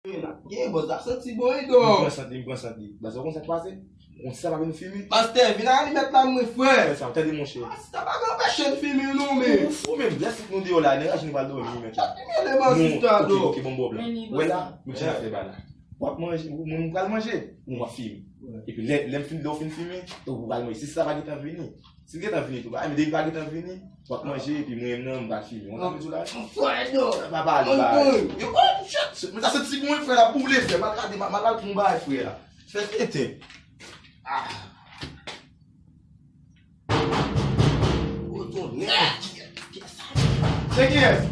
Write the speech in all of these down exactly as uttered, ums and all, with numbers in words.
Gen bòs la santi bon, wi, dò. M pran sant li, m pran sant li. Baz, ou konn sa k pase? Ou konn si sa pa vin fime? Pastè, vin alimèt la, mwen, frè. Frè sa, tande, monchè. Pastè, pa gen anpeche n fime, non, men. Ou fou, menm. Lè tout nou deyò la, nèg la jwenn pral dòmi, men. Sa fime, le bòs, sista, dò. Ok, ok, bon, bon, blan. Wè la, nou ti afè ba la. W ap manje, ou, mwen, m pral manje, ou w ap fime. Epi lè, lè m fin, lè w fin fime, ou pral manje. Si sa pa gentan vini, si l gentan vini tou, ba, men depi l pa gentan vini, w ap manje, epi mwen menm nan, m pral fime. Ou konprann sa m di w la? Frè, non. Pa pale, ba. Yo, oh, shit. Men sa santi bon, wi, frè, la boule, frè. M al gade, m al, m al pran yon bagay, frè, la. Fè tenten. Ah. Oh, tonnè. Se kiyès?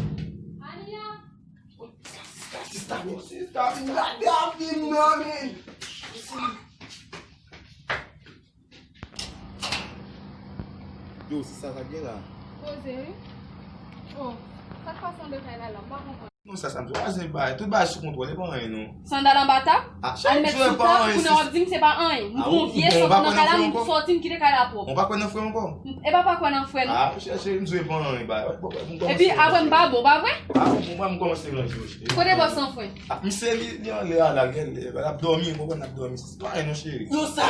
Sista, sista, sista, vin gade a fi m nan, men. Yo, sista, sa k gen la? Poze, wi. Oh, sa k pase anndan kay la la? M pa konprann. Non, sa, sa m di w, vwazen bay. Tout bagay sou kontwòl, e pa anyen, non. Sandal anba tab? Ah, cheri, m di w e pa anyen, sis. Kounye a w ap di m se pa anyen. M pran yon vye sant nan kay la, m soti, m kite kay la pwòp. Ou pa kwè nan frè ankò? E pa pa kwè nan frè, non. Ah, cheri, cheri, m di w e pa anyen, bay. Epi, apre m pa bon, pa vre? Ah, bon, mwen, m kòmanse ranje, cheri. Kote bòs lan, frè? Ah, misye, li, li anlè a la, l ap dòmi, ou konprann, l ap dòmi. Se pa anyen, non, cheri. Yo, sa.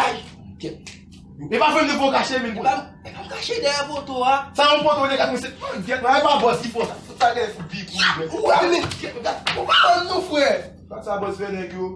E pa vre m te fè w kache, men. E pa, e pa m kache dèyè poto a. Sa yon poto de katrevennsèt. Mwen, gèt, mwen, e pa bòs ki fè w sa. Tout sa gen fout big, fout big. Ou wè, men, gèt, gèt, ou pa konn non, frè. Bat sa bòs vè nèg yo.